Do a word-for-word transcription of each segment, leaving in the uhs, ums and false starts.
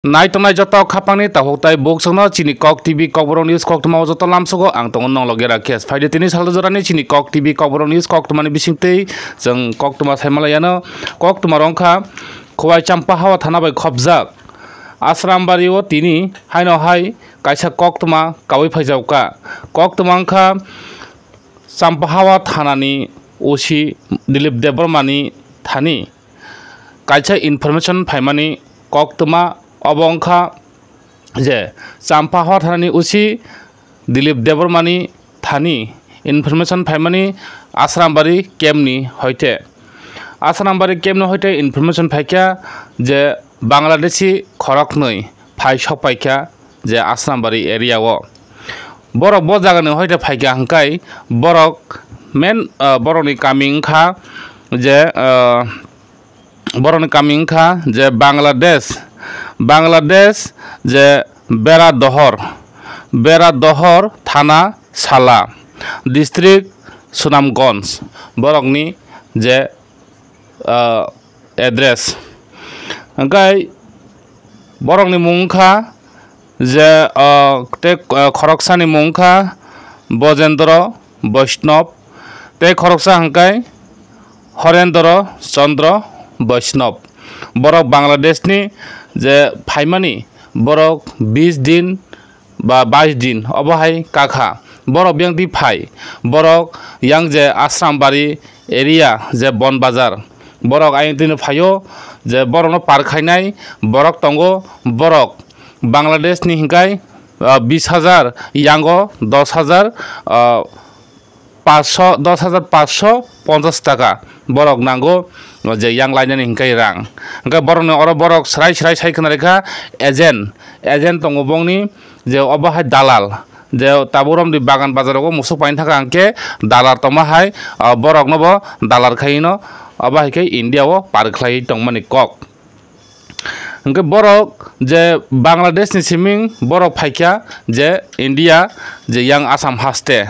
Nai tongnai joto khapangni takhuk tai buksongno chini Kok T V Kokborok News koktwma o joto lamsogo ang tongo nongloge Rakesh. Phaidi tini sal jorani chini Kok T V Kokborok News koktwmani bisingtwi chwng koktwma saimanlaiyano. Koktwma rwngkha Khowai Champahao thana bai khopjak Asrambari o tini haino hai kaisa koktwma kaui phaijaukha. Koktwma wngkha Champahao thanani O C Dilip Debbarmani thani kaisa information phaimani koktwma obo wngkha je Champahao thanani O C Dilip Debbarmani thani information phaimani Asrambari camp ni hoite. Asrambari camp ni hoite information phaikha je Bangladeshi khoroknwi phai sokpaikha je Asrambari area o. Borok bo jagani hoite phaikha hwnkhe borok main, ah, borokni kami wngkha je, ah, borokni kami wngkha je Bangladesh, Bangladesh je Bera Dohor, Bera Dohor thana Sala, district Sunamganj, borokni je, ah, address. Hwnkhe borokni mung wngkha je, ah, tei, ah, khoroksani mung wngkha Bojendra Vaishnav, tei khoroksa hwnkhe Horendra Chandra Vaishnav. Borok Bangladeshni je phaimani, borok bis din ba bais din obo hai kakha. Borok biyang twi phai, borok yang je Asrambari area je Bon Bazar, borok ayang twino phaio je borokno par khainai borok tongo, borok Bangladeshni hwnkhe, ah, bis hajar, yango dos hajar, ah, paanch sho, dos hajar paanch sho ponchas taka borok nango, je yang lainani hwnkhe rang. Hwnkhe borokni oro borok srai srai sai khna rikha agent, agent tongo bongni je obo hai dalal, je tabuk romni bagan bajarogo musuk paina thangkha hwnkhe dalal tongma hai, ah, borokno bo dalal khaino obo hai khe India o par khlaiwi tongmani kok. Hwnkhe borok je Bangladesh ni siming borok phaikha je India je yang Assam haste.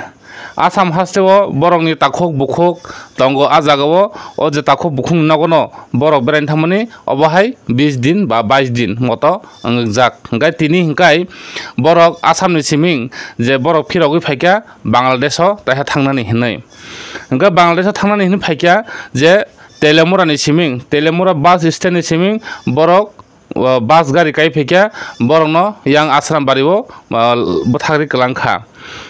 Assam haste o borokni takhuk bukhuk tongo, a jaga o, o je takhuk bukhukni nogono borok beraina thangmani obo hai bis din ba bais din moto wngjak. Hwnkhe tini hwnkhe borok Assam ni siming je borok phirogwi phaikha Bangladesh o taiha thangnani hinwi. Hwnkhe Bangladesh o thangnani hinwi phaikha je Telemura ni siming, Telemura bus stand ni siming borok, o, bus gari kai phaikha, borokno yang Asrambari o, o, bwthagri kwlangkha.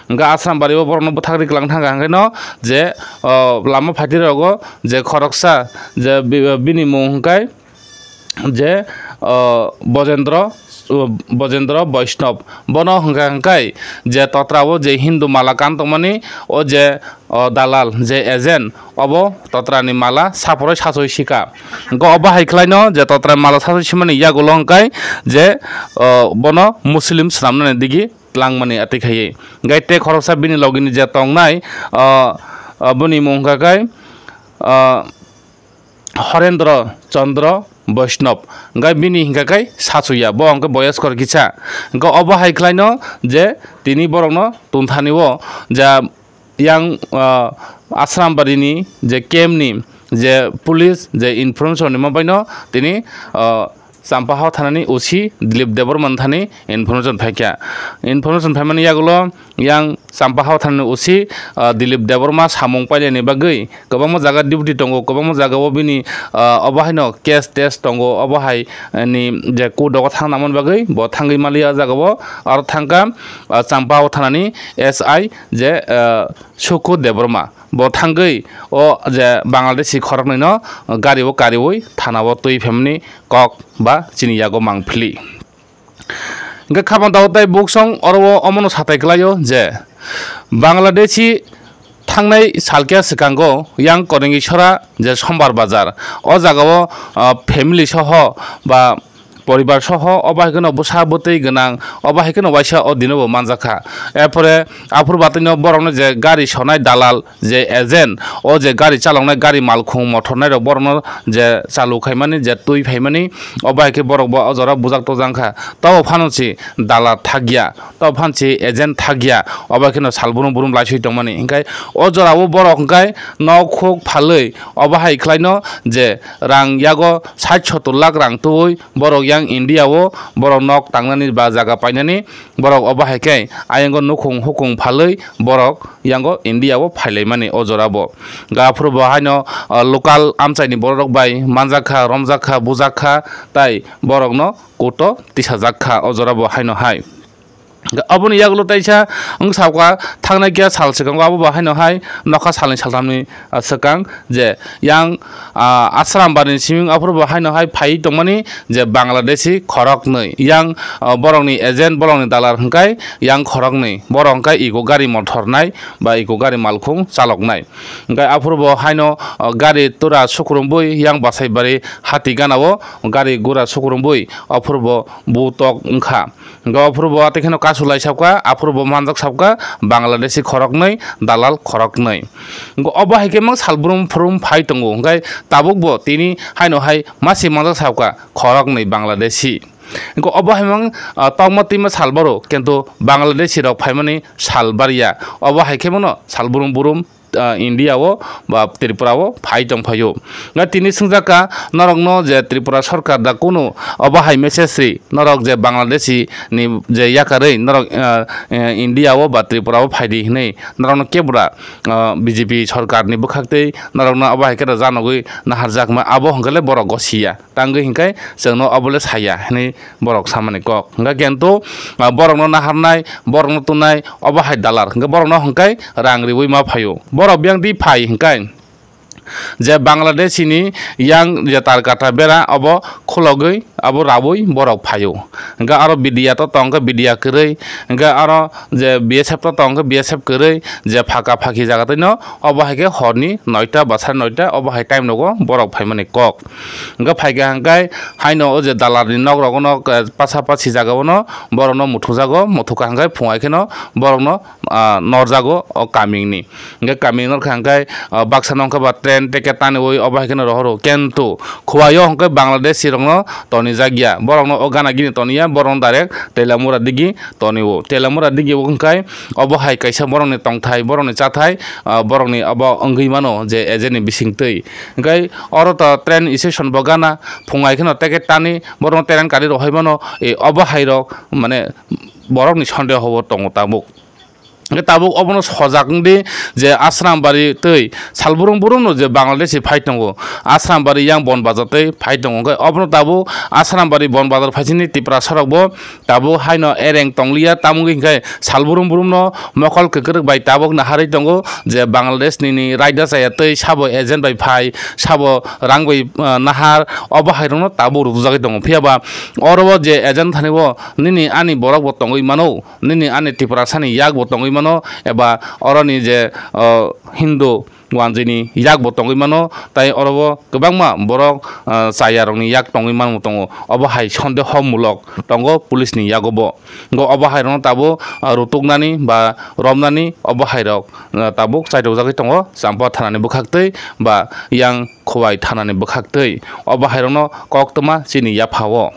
Hwnkhe Asrambari o borokno bwthagri kwlang thangkha hwnkhe no je, o, lama phaitri rogo je khoroksa je bi-, bini mung hwnkhe je, o, Bojendra, o, Bojendra Vaishnav. Bono hwnkha hwnkhe je totra o je Hindu mala kan tongmani o je, o, dalal je agent obo totrani mala saphoro sachoi sika. Hwnkhe obo hai khlaino je totrani mala sachoi simani yagulo hwnkhe je, o, bono Muslim swnamnani digi tlangmani atwi khaiwi. Hwnkhe tei khoroksa bini logini je tongnai, o, o, bini mung hwnkha khe, o, Horendra Chandra Vaishnav, hwnkhe bini hwnkha khe sachuya, bo hwnkhe boyoskor kisa. Hwnkhe obo hai khlaino je tini borokno tungthani o ja yang, ah, Asrambari ni je camp ni je police je information rima baino tini, ah, Champahao thanani O C Dilip Debbarma thani information phaikha. Information phaimani yagulo yang Champahao thanani O C, ah, Dilip Debbarma samung pailani bagwi kwbangma jaga duty tongo, kwbangma jaga o bini, ah, obo haino case test tongo, obo hai, eh, ni je court o thang nangmani bagwi bo thangwi maliya o jaga o, aro thangkha, ah, Champahao thanani S I je, ah, Sukhu Debbarma. Bo thangwi o je Bangladeshi khoroknwino gari o kariwi thana o twi phaimani kok ba chini yago mangphili. Hwnkhe khapang tao tei buksong oro o omono satai kwlaio je Bangladeshi thangnai salkya swkango yang Korengisora je Sombar Bazar o jagao, ah, family soho ba poribar soho obo hai kheno bwsa bwtwi gwnang, obo hai kheno waisa o dino bo manjakha. Erpore aphuru batwino borokno je gari sonai dalal je agent, o je gari chaloknai, gari malkhung mothornai rok borokno je chalu khaimani, je twi phaimani, obo hai khe borok bo o jora bujak tojang kha. Tabo phano si dalal thakya, tabo phano si agent thakya, obo kheno sal brum brum laiswi tongmani. Hwnkhe o jora o borok hwnkhe nok huk phalwi obo hai khlaino je rang yago sait sottor lakh rang twi borok yang India o borok nok tangnani ba jaga painani borok obo hai khe ayango nukhung hukung phalwi borok yango India o phailaimani o jora bo. Ga aphuru bo haino, ah, local amchaini borok rok bai manjak kha, romjak kha, bujak kha, tai borok no court o tisajak kha o jora bo haino hai. Aboni yagulo taisa wng sakha thangnai khe sal swkango abo bo haino hai nokha salni salthamni, ah, swkang je yang, ah, Asram bari ni simi aphuru bo haino hai phai tongmani je Bangladeshi khoroknwi yang, ah, borokni agent, borokni dalar hwnkhe yang khoroknwi, borok hwnkhe ego gari mothor nai ba ego gari malkhung chaloknai. Hwnkhe aphuru bo haino, ah, gari tura sukrumwi yang Basaibari hati gana o gari gura sukrumwi aphuru bo butok wngkha. Hwnkhe aphuru bo tei kheno kasu lai sabkha, aphuru bo manjak sabkha Bangladeshi khoroknwi, dalal khoroknwi. Hwnkhe obo hai khe mang sal brum phrum phai tongo, hwnkhe tabuk bo tini haino hai masi manjak sabkha khoroknwi Bangladeshi. Hwnkhe obo hai mang, ah, tongma twima sal baro, kintu Bangladeshi rok phaimani sal barya. Obo hai khe mano sal brum brum ah, India o ba Tripura o phai tong phaio. Nga tini swngjak kha norok no je Tripura sarkar da kunu obo hai message ri norok je Bangladeshi ni je yakarwi norok, ah, eh, India o ba Tripura o phai di hinwi norok no kebura, ah, B J P sarkar ni bwkhak tei norok no obo hai khe da janogwi naharjak ma abo hwnkhe le borok gosiya. Tangwi hinkhe chwngno obole saya hinwi borok samani kok. Hinkhe kintu, ah, borokno naharnai, borokno tunai, obo hai dalar. Hinkhe borokno hinkhe rang riwi ma phaio. Borok biyang di phai hinkhe je Bangladeshi ni yang je tar kata bera obo khulogwi abo rawi borok phaio. Hinkhe aro B D A to tongkhe B D A kwrwi, hinkhe aro je B S F to tongkhe B S F kwrwi, je phaka phaki jaga twi no obo hai khe horni noita ba sare noita obo hai time nogo borok phaimani kok. Hwnkhe phaikha hwnkhe haino o je dalarni nok rogono, eh, pasa pasi jagao no borokno muthukjago, muthukha hwnkhe phungai kheno borokno, ah, norjago o kamini. Hwnkhe kamini norkha hwnkhe, ah, baksa nongkha ba train ticket taniwi obo hai kheno rohoro. Kintu khuaio hwnkhe Bangladeshi rokno tonijakya, borokno o gana gini toniya, borokno direct Telamura digi tonio. Telamura digi o hwnkhe obo hai kaisa borokni tongthai, borokni chathai, ah, borokni obo wngwi mano je agent ni bisingtwi. Hwnkhe oro to train station bo gana, phungai kheno ticket tani, borokno train kari rohoi mano, e, obo hai rok mane borokni sondeho bo tongo tabuk. Hwnkhe tabuk obono sojak wngdi je Asrambari tei salbrum brum no je Bangladeshi phai tongo, Asrambari yang Bon Bazar tei phai tongo. Hwnkhe obono tabuk Asrambari Bon Bazar phaisini Tiprasa rok bo tabuk haino ereng tongliya, tamogwi hwnkhe salbrum brum no mokol kwkrwk bai tabuk naharwi tongo je Bangladesh nini raida chaya tei sabo agent bai phai, sabo rang bai, ah, nahar, obo hai rokno tabuk rwjagwi tongo. Phiya ba oro o je agent thani o nini ani borok bo tongwi mano, nini ani Tiprasani yak bo tongwi mano, eba oroni je, ah, Hindu wanjwini yak bo tongwi mano, tai oro o kwbangma borok, ah, chaya rokni yak tongwi manwi tongo. Obo hai sondeho mulok tongo police ni yago bo. Go obo hai rokno tabuk, ah, rutuknani ba romnani obo hai rok, ah, tabuk chaitokjagwi tongo Champa thanani bwkhaktwi ba yang Khowai thanani bwkhaktwi. Obo hai rokno koktwma chini yaphao.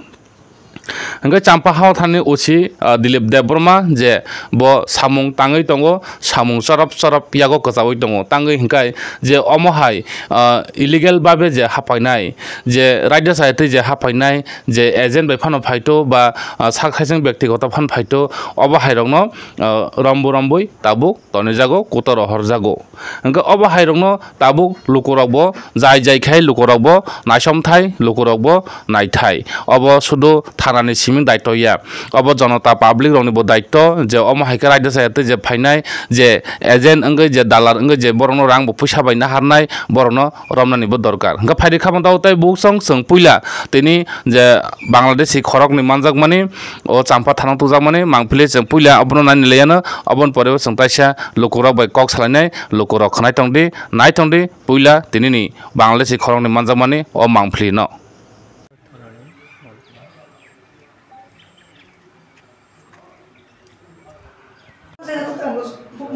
Hwnkhe Champa hao thani O C, ah, Dilip Debbarma je bo samung tangwi tongo, samung chorop chorop yago kwchaui tongo. Tangwi hwnkhe je omo hai, ah, illegal babe je hapainai, je raida chaya twi je hapainai, je agent bai phano phaito ba, ah, sak saichung byaktigoto phano phaito, obo hai rokno, ah, rombu rombui tabuk tonijago, kutoro horjago. Hwnkhe obo hai rokno tabuk lukurok bo jai jai khai lukurok bo naisom thai, lukurok bo nai thai. Obo sudu thanani simi daityo ya. Obo jonota public rokni bo daityo je omo hai khe raida chaya twi je phainai je agent wngwi je dalar wngwi je borokno rang bo puisa bai naharnai borokno romnani bo dorkar. Hwnkhe phaidi kha mantao tei buksong chwng puila tini je Bangladeshi khoroknwi manjakmani, o Champa thana tubjakmani mangpili chwng puila obono naini laiano, oboni pore o chwng taisa lukurok bai kok salainai, lukurok khwnai tongdi, nai tongdi, puila tinini Bangladeshi khoroknwi manjakmani o mangpili no.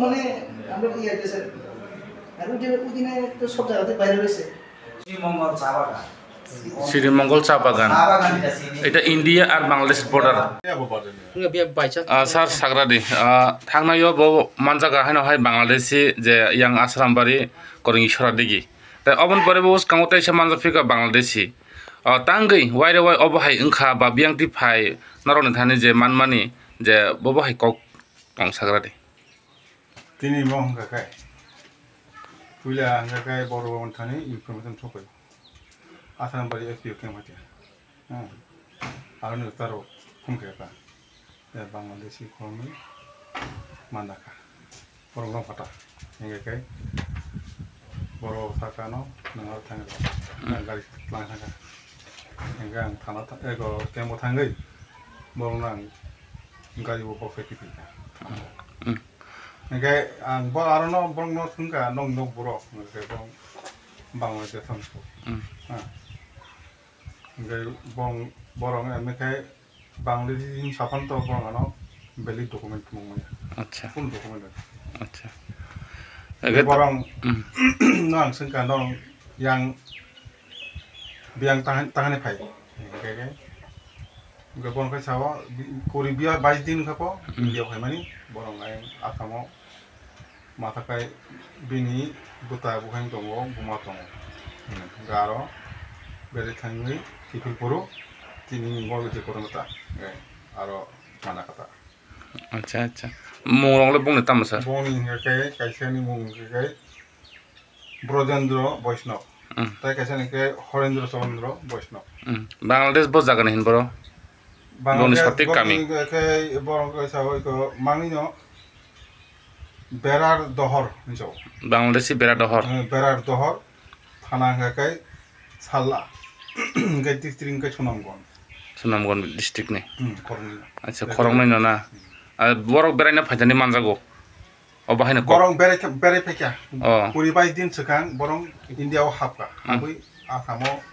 মানে আমরা ইয়ে আছে স্যার। আর ওই যে ওই দিনে তো সব জায়গাতে বাইরে রয়েছে। শ্রীমঙ্গল চা বাগান। Sri Mongol Cha Bagan. চা বাগান এটা চিনি। Eta India ar Bangladesh border. Wngkha biya by chance. Ah, sir, sagradi, ah, thangnaio bo manjaga haino hai Bangladeshi je yang Asrambari koreng Isora digi. Tai oboni pore bo bwskango teisa manjak phika Bangladeshi. O tangwi waire wai obo hai wngkha ba biyang twi phai norokni thani je manmani je bobo hai kok tong sagra di. Tini mo hwnkha khe puila hwnkha khe borok thani information sopai Asrambari S P O khe mati. Hmm. Aroni taro phone khe ta. Ya Bangladeshi khoroknwi mandakha. Borok no phatar. Hingke khe borok sakano nang aro thangwi rw. Hmm. Nang gari tlang thangkha. Hingke ang thana tha-, ego camp o thangwi borok no ang gari o bokhai kiphilkha. Hmm. Hingke ang bo aro no borok no thangkha, "Nong nok borok?" Hingke borok, "Bangladesh thang." Hmm. Ha. Hingke borok, borok wngkha khe Bangladeshi hwn sapan to borok ano valid document thumung maya. Acha. Full document. Acha. Hingke borok, hmm, no ang swngkha no yang biyang tahan, tahani phai. Hingke khe, hingke borok khe sao kuri biya bais din kha po, hmm, India phaimani borok ayang Assam o. Mathakai bini bwta buphang tongo, buma tongo. Hwnkhe aro belai thangwi kiphil phuru tini ni mol je kotorma ta, eh, aro mana kata. Acha, acha. Mung rok le bongni tamo sir? Bongni hwnkhe kaisa ni mung hwnkhe Brojendra Vaishnav. Hmm. Tai kaisa ni khe Horendra Chandra Vaishnav. Hmm. Bangladesh bo jaga ni hin boro? Bangladesh bongni sotik kami. Bongni khe borok khe sao iko mangni no Berar Dohor hinwi sao. Bangladeshi Berar Dohor. Eh, Berar Dohor, thana hwnkha khe Salla, hwnkhe district hwnkhe Sunamganj. Sunamganj district ni. Hmm, khoroknwi. Acha, khoroknwi no na? Hmm. Ah, borok beraina phaitani manjago. O bahai no kok. Borok berai khe, berai phaikha. Oh. Kuri bais din swkang borok India o hapkha. Hmm. Habwi Assam o,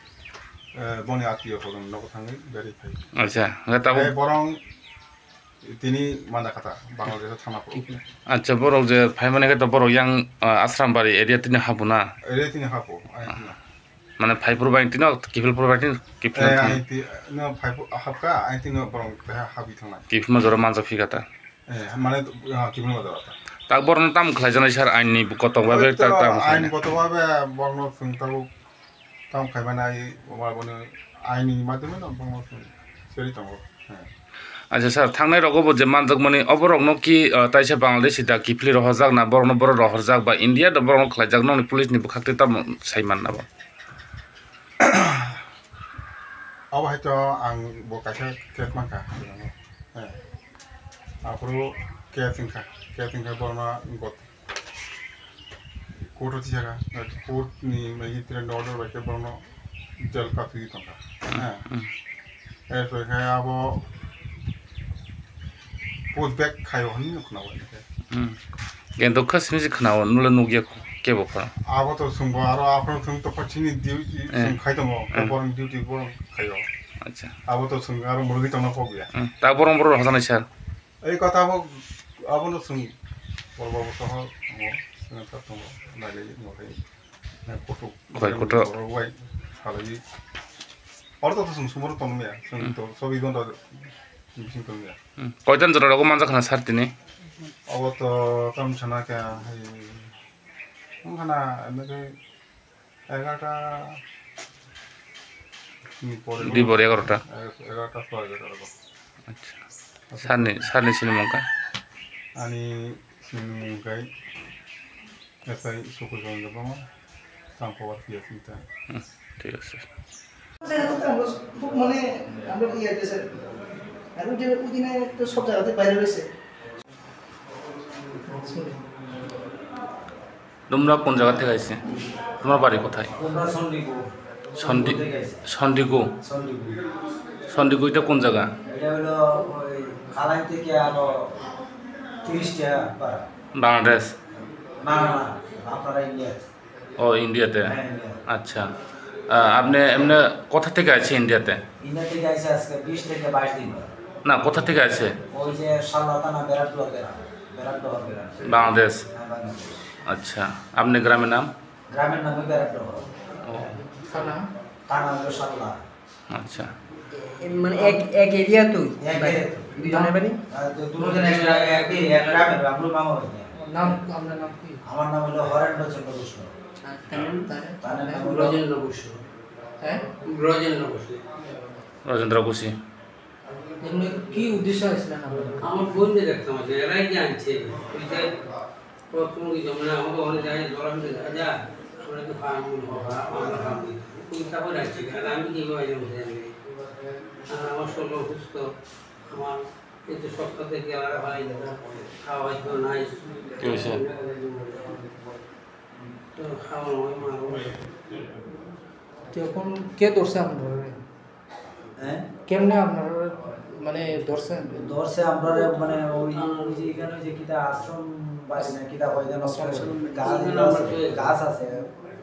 eh, boni atiyo hokon nogo thangwi berai phai. Acha, hwnkhe tabuk. Eh, borok Tini manda kata Bangladesh thana phuru. Acha, borok je phaimani khe to borok yang, ah, Asrambari area tini habu na? Area tini habu, ai tini. Mane phaiphuru bai tini, kiphilphuru bai tini, kiphilna Eh, thang. Ai ti-, no phaiphuru hapka, ai tini borok teha habi thangnai. Kiphilma jora manjak phi kata. Eh, mane, ah, kiphilma jora ta. Tak borok no tam khlai janai sir, ain ni kotok bai Oi bai to tak tam khlai ain na. Kotok bai bai borok no thung tabuk. Tamo khaimani ai, omo boni aini madhyome no bangma seri tongo. He. Acha sir, thangnai rogo bo je manjakmani, oborokno ki, ah, taisa Bangladeshi da kiphilwi rohorjak na, borokno borok rohorjak ba India da borokno khlaijak, nokni police ni bwkhak tei tamo sai manna bo? Abo hai to ang bo kaisa case mankha. He. Aphuru case wngkha, case wngkha borokno got-, Court o tisa kha, court ni magistrate ni order bai khe borokno jail kathwi tongkha. Hmm, hmm. Erpore khe abo push back khaio hinwi khwnao. Hmm. Gen to kha simi se khwnao, nole nukya kebo kha. Abo to chwngbo aro aphano chwng to chini duty chwng khai tongo, borokni duty borok khaio. Acha. Abo to chwng aro mwrwgwi tongna kok ya. Hmm. Ta borok borok hajaknai sir. Ei kotha bo abono chwng borok bo soho tongo, chwng kha tongo, nailai nokhe. Kothok, khoi kothok. Borok bai salai. Oro to chwng sumoro tongmaya, chwng to chobbish ghonta bising tongmaya. Hmm. Koitan jora rogo manjak khna sir tini? Obo to tam sana khe hai wngkhana, emne khe Egarota ni pore. Dibor egarota. Egarota pore egarota. Acha. Sir ni, sir ni sinimung kha? Ani sinimung khe S I Sukhujong Debbarma, Sampawar P S ni ta. Hmm, thik ase. মানে আমরা ইয়ে আছে স্যার। আর ওই যে ওই দিনে তো সব জায়গাতে বাইরে রয়েছে। তোমরা কোন জায়গা থেকে আইছে? তোমার বাড়ি কোথায়? আমরা সন্ডিগু। সন্ডি-, সন্ডিগু থেকে আইছি। সন্ডিগু? সন্ডিগু। সন্ডিগু এটা কোন জায়গা? এটা হলো ওই কালাই থেকে আরো তিরিশটা পাড়া। বাংলাদেশ? না, না, না, আপনারা ইন্ডিয়া। ও, ইন্ডিয়াতে? হ্যাঁ, ইন্ডিয়া। আচ্ছা। আহ, আপনি এমনি কোথা থেকে আছে ইন্ডিয়াতে? ইন্ডিয়া থেকে আইছে আজকে বিশ থেকে বাইশ দিন। না, কোথা থেকে আছে? ওই যে শালদা থানা, বেরাকডুয়ার গ্রাম, বেরাকডুয়ার গ্রাম। বাংলাদেশ? হ্যাঁ, বাংলাদেশ। আচ্ছা, আপনি গ্রামের নাম? গ্রামের নাম ওই বেরাকডুয়ার। ও। থানা? থানা হলো শালদা। আচ্ছা। এ, মানে এক, এক এরিয়া তো? এক এরিয়া তো। দুজনের বাড়ি? আহ, তো দুজন এক, এক, এক গ্রামের, আমরা মামা ভাই। নাম, আপনার নাম কি? আমার নাম হলো হরেন্দ্র চন্দ্র ঘোষ। আর তার নাম? তার, তার নাম হলো ব্রজেন্দ্র ঘোষ। ব্রজেন্দ্র বসু। ব্রজেন্দ্র বসু। এমনি কি উদ্দেশ্য আসলে আপনার? আমার বোনকে দেখতাম, আছে, এরাই যে আনছে, ওই যে, ও তুমি কি জমনা, আমাকে ওখানে যাই, জল আনতে যা, যা, আমরা তো ফার্ম, আমরা ফার্ম, ওই তারপরে আসছে, আর আমি কি ভাবে যাবো সেখানে? আর আমার শরীর অসুস্থ, আমার এই তো সব কথা কি আলাদা হয়, খাওয়া হয়তো নাই। কি হয়েছে? তো খাওয়া হয়, মা বাবা। তো এখন কে ধরছে আপনারা? হ্যাঁ? কেমনে আপনারা মানে ধরছেন? ধরছে আমরা মানে ওই, ওই যে এখানে ওই যে কিতা আশ্রম বাড়ি না কিতা হয় যেন, আশ্রম বাড়ি। গাছ আছে, গাছ আছে,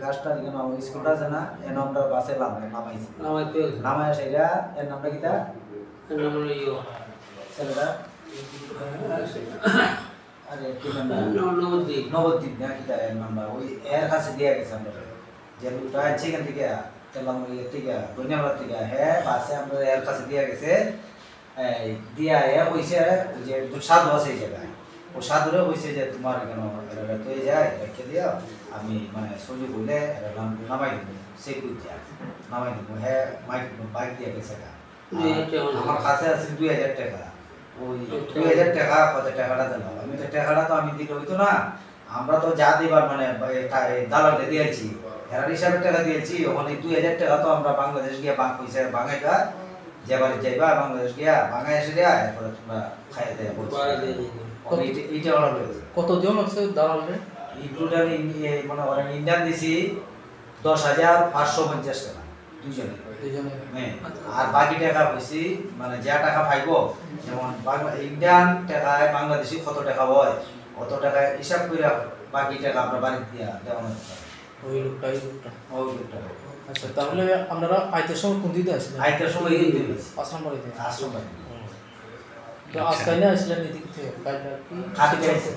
গাছটা যেন ওই স্কুলটা আছে না, এর নামটা বাসে লাম-, নামাইছে। নামাইতে হয়েছে। নামাই সেটা, এর নামটা কিতা? এর নাম হলো ইয়ো। ছেলেটা? আরে, কি নাম? ন-, নবদ্বীপ। নবদ্বীপ না কিতা এর নামটা? ওই এর কাছে দিয়ে গেছে আমরা। যে লোকটা আছে এখান থেকে, তেলাম ইয়ে থেকে, গনিয়াপাড়া থেকে, হ্যাঁ, বাসে আমরা এর কাছে দিয়ে গেছে। এই, দিয়া এ কইছে, ওই যে একজন সাধু আছে এই জায়গায়। ও সাধুরে কইছে যে, "তোমার কেন এরা তো এই যায়, রেখে দিও, আমি মানে সুযোগ হইলে এরা নাম-, নামাই দিব, চেক করে দিয়া, নামাই দিব।" হ্যাঁ, মাইক, বাইক দিয়ে গেছে গা। দুই হাজার টাকা হলো। আমার কাছে আছে দুই হাজার টাকা। ওই আচ্ছা। দুই হাজার টাকা, কত টাকাটা দিলাম? আমি তো টাকাটা তো আমি দিলে হইতো না। আমরা তো যা দিবার মানে এই তা-, এই দালালকে দিয়েছি। এরার হিসাবে টাকা দিয়েছি, ওখানে দুই হাজার টাকা তো আমরা বাংলাদেশ গিয়ে বাং-, পয়সা বাঙাইবা, যে বাড়ি যাইবা বাংলাদেশ গিয়া, বাঙাই এসে গিয়া, এরপরে তোমরা খাইতে বলছো। বাড়া দিয়ে দিতে। ওখানে এইটা, এইটা ওরা রয়েছে। কতজন আছে দালালরে? এই টোটাল ইন-, এই মনে করেন ইন্ডিয়ান দিছি দশ হাজার পাঁচশো পঞ্চাশ টাকা। দুইজনে। দুইজনে। হ্যাঁ, আচ্ছা। আর বাকি টাকা হইছে, মানে, যে টাকা পাইবো, যেমন, বাংলা, ইন্ডিয়ান টাকায় বাংলাদেশি কত টাকা হয়, অত টাকা হিসাব করে বাকি টাকা আমরা বাড়িতে দিয়া দেওয়া হচ্ছে। ওই লোকটা, ওই লোকটা। ওই লোকটা। আচ্ছা, তাহলে আপনারা আইতে সময় কোন দিকে আসলেন? আইতে সময় এই দিকে। আশ্রম বাড়িতে? আশ্রম বাড়িতে। হুম। তো আচ্ছা। আজকে না আসলেন এদিক থেকে? কাল কি? আজকে আইছি।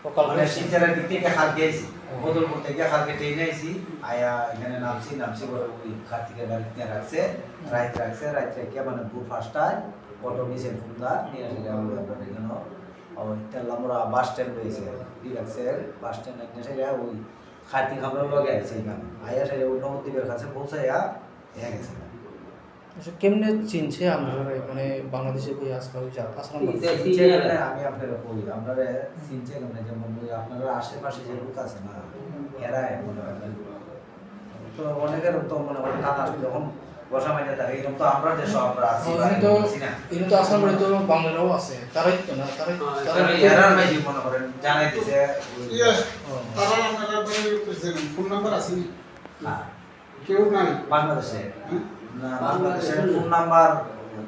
সকাল মানে হয়েছে। শিলচরের দিক থেকে কালকে আইছি। ও। বদলপুর থেকে কালকে ট্রেনে আইছি। আয়া এখানে নামছি, নামছি বলে ওই কার্তিকের বাড়িতে রাখছে। হুম। রাইত রাখছে, রাইত রেখে মানে ভোর পাঁচটায় অটো নিচে ফুলদা নিয়ে আসলে ওই আপনার এখানে ওই তেলামুড়া বাস স্ট্যান্ড রয়েছে, রিল্যাক্সের বাস স্ট্যান্ড নিয়ে আসলে ওই কার্তিক আমরা লগে আইছি এখানে। আয়া আসলে ওই নবদ্বীপের কাছে পৌঁছাইয়া হ্যাঁ, গেছে। আচ্ছা, কেমনে চিনছে আপনারা? মানে, বাংলাদেশে কই আজকাল যা-, আশ্রম বাড়ি? চিনছে কেমনে? আমি আপনারে কই, আপনারে চিনছে কেমনে? যেমন, ওই আপনারা আশেপাশে যে লোক আছে না, এরা মনে হয়। তো অনেকের তো মনে হয়, না, না, যখন বসা মাঝে থাকে, এরকম তো আমরা দেশে আমরা আছি, ও, এমনি তো, চিনি না। এমনি তো আশ্রম বাড়ি তো বাংলারাও আছে, তারাই তো না, তারাই, হ্যাঁ, তারাই তারাই তো এরার মাঝে মনে করেন, জানাই দিছে। ইয়ে, ও। তারা আপনারা ফোন নাম্বার আছে নি? না। কেউ নাই। বাংলাদেশে? হ্যাঁ? না, বাংলাদেশে ফোন নাম্বার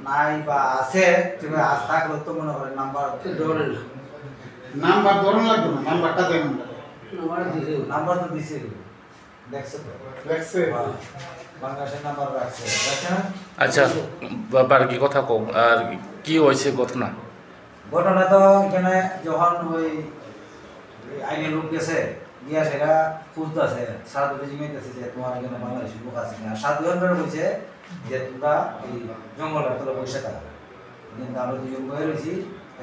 নাই বা আছে, তবে আজ থাকলেও তো মনে করেন নাম্বার ধরে না। নাম্বার ধরে লাগবে না, নাম্বারটা দেন আমরা। নাম্বার দিছে। নাম্বার তো দিছে। দেখছে তো? দেখছে। হ্যাঁ। বাংলাদেশের নাম্বার রাখছে। দেখছে না? আচ্ছা, বা-, বারো কি কথা কও, আর কি হয়েছে ঘটনা? ঘটনা তো এখানে যখন ওই, ওই আইনের লোক গেছে, গিয়া সেটা খুঁজতেছে, সাধুরে জিজ্ঞাসা যে তোমার এখানে বাংলাদেশি লোক আছে কিনা। সাধু এমন কইছে যে তোমরা এই জঙ্গলটা তোরা বসে থাকো। কিন্তু আমরা দুজন বয়ে রয়েছি,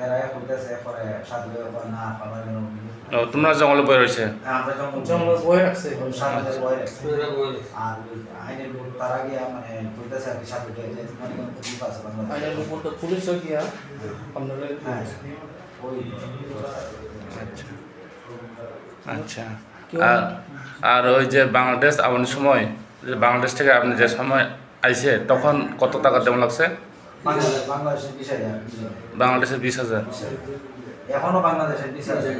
এরা এক হইতেছে, পরে সাধু কয়, "না, আমার এখানে লোক নেই।" ও, তোমরা জঙ্গলে বয়ে রয়েছে? হ্যাঁ, আমরা জঙ্গল জঙ্গলে বয়ে রাখছে। সাধু বয়ে রাখছে। আর ওই আইনের লোক তারা গিয়া মানে কইতেছে আর কি সাধুকে যে তোমার এখানে তো লোক আছে বাংলাদেশি। আইনের লোক বলতে পুলিশও গিয়া আপনারা হ্যাঁ। ওই। আচ্ছা। আচ্ছা। কেউ আর, আর ওই যে বাংলাদেশ আবার সময়, যে বাংলাদেশ থেকে আপনি যে সময় আইছে, তখন কত টাকা দেওয়া লাগছে? বাংলাদেশ, বাংলাদেশের বিশ হাজার, বিশ হাজার। বাংলাদেশের বিশ হাজার। বিশ হাজার। এখনো বাংলাদেশের বিশ হাজার।